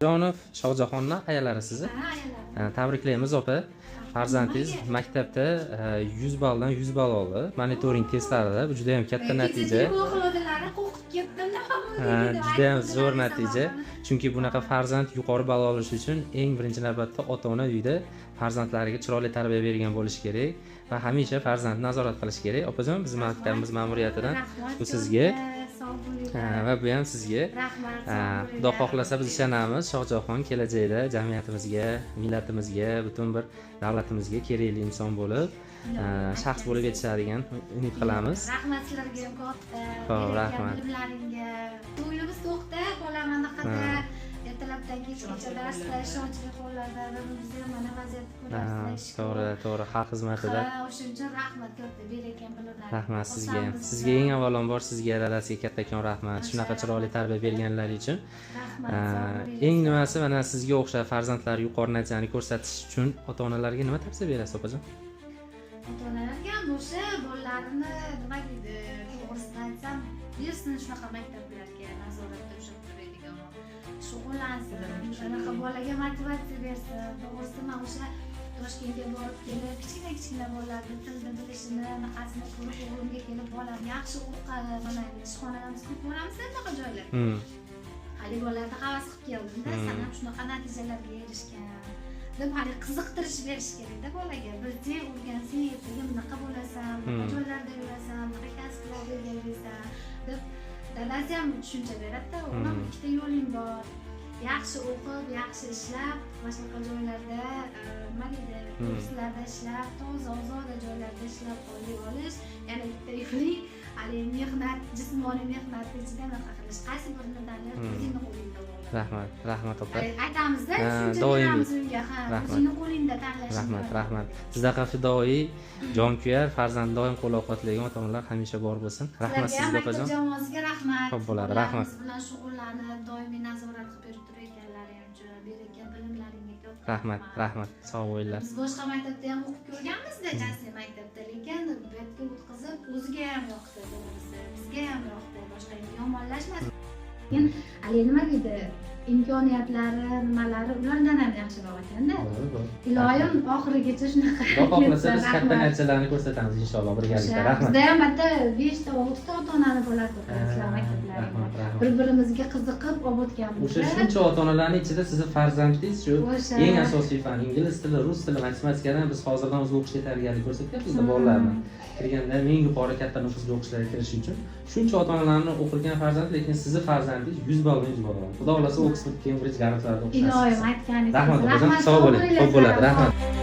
Jonov Shohjahonni ayalari sizni. Ha, ayalari. Tabriklaymiz, opa. Farzandingiz maktabda 100 balldan 100 ball oldi. Monitoring testlarida bu juda ham katta natija. O'g'illarni qo'rqib ketdim. Ha, juda ham zo'r natija. Chunki bunaqa farzand yuqori ball olishi uchun eng birinchi navbatda ota-ona uyda farzandlariga chiroyli tarbiya bergan bo'lishi kerak va hamisha farzandni nazorat qilish kerak. Opajon, biz maktabimiz ma'muriyatidan bu sizga. Sog' bo'linglar. Ha, va bu ham sizga. Rahmat. Ha, Xudo xohlasa, biz ishonamiz, Shohjahon kelajakda jamiyatimizga, millatimizga, butun bir davlatimizga kerakli inson bo'lib, shaxs bo'lib yetishadi degan umid qilamiz. Rahmat sizlarga ham katta. Xo'p, Bergan rahmat. bilimlaringga. Ko'nglimiz to'qda, bolam anaqada ertalabdan kechgacha darsda, ishonchli qo'llarda va biz ham mana vaziyatni Ha, ko'ryapsizlar. Ish to'g'ri, ko'p. to'g'ri, xalq xizmatida. Ha, o'shuning uchun rahmat katta berayotgan bilimlaringga. Rahmat sizga ham. Xursandmiz. Sizga eng avvalambor, sizga, dadasiga kattakon rahmat. Shunaqa chiroyli tarbiya berganlari uchun. Rahmat. Ha, Sog' bo'linglar. Eng nimasi, mana sizga o'xshab farzandlar yuqori natijani ko'rsatish uchun ota-onalarga nima tavsiya berasiz, opajon? Ota onalarga ham o'sha bolalarini, nima deydi, to'g'risini aytsam, bersin shunaqa maktablarga, nazoratda ushlab turadigan, shug'ullansin, anaqa bolaga motivatsiya bersin. To'g'risi, man o'sha Toshkentga borib kelib, kichkina kichkina bolalarni tilni bilishini, anaqasini ko'rib, o'g'limga kelib, bolam yaxshi o'qidi, mana endi ishxonadan biz ko'p boramiz bunaqa joylarga, haligi bolalarni havas qilib keldimda, san ham shunaqa natijalarga erishgan deb, haligi qiziqtirish berish kerakda bolaga. Bilsang, o'rgansang, ertaga bunaqa bo'lasan, bunaqa joylarda yurasan, bunaqa kasblarni egallaysan deb. Dadasi ham tushuncha beradida: o'g'lim, ikkita yo'ling bor, yaxshi o'qib, yaxshi ishlab, mana shunaqa joylarda, nima deydi, ofislarda ishlab, toza ozoda joylarda ishlab, oylik olish, yana bitta yo'ling haligi mehnat, jismoniy mehnatni ichida anaqa qilish. Qaysi birini tanlash o'zingni qo'lingda, o'g'lim. Rahmat, rahmat, opa. Aytamizda, Ha, tushuncha doimiy. beramiz unga, ha. Rahmat. O'zingni qo'lingda tanlash. Rahmat, rahmat. Sizdaqa fidoyi, jonkuyar, farzandni doim qo'llab-quvvatlaydigan ota-onalar hamisha bor bo'lsin. Rahmat Sizlarga ham, sizga, maktab opajon. jamoasiga rahmat. Xo'p bo'ladi, rahmat. Bolalarimiz bilan shug'ullanib, doimiy nazorat qilib berib turayotganlari uchun, berayotgan bilimlaringga katta Rahmat, rahmat. Sog' bo'linglar. Biz boshqa maktabda ham o'qib ko'rganmizda, частный maktabda, lekin bu yerga o'tkazib, o'ziga ham yoqdi, to'g'risi, bizga ham yoqdi. Boshqa yomonlashmas, lekin haligi, nima deydi, imkoniyatlari, nimalari ulardan ham yaxshiroq ekanda. Iloyim, oxirigacha shunaqa Xudo xohlasa, ketsa, biz katta rahmat. natijalarni ko'rsatamiz inshaalloh birgalikda. O'sha, Rahmat. bizda ham bitta beshta, oltita ota onani bolasi o'qiydi sizlar maktablaringda. Rahmat, rahmat. Bir birimizga qiziqib olib o'tganmiz. O'sha shuncha ota-onalarning ichida sizni farzandingiz shu O'sha. eng asosiy fan, ingliz tili, rus tili, matematikadan biz hozirdan o'zi o'qishga tayyorgarlik ko'rsatyapmiz bolalarni. Kirganda eng yuqori, katta nufuzli o'qishlarga kirish uchun shuncha ota-onalarni o'qirgan farzand, lekin sizni farzandingiz 100 balldan 100 ball oldi. Xudo xohlasa, Oksford, Kembrij, Garvardlarda o'qishni Iloyim, nasib qilsin. aytganingiz Rahmat, kelsin. opajon. Rahmat, Sog' bo'ling. sog' Xo'p bo'ladi. bo'linglar. Rahmat.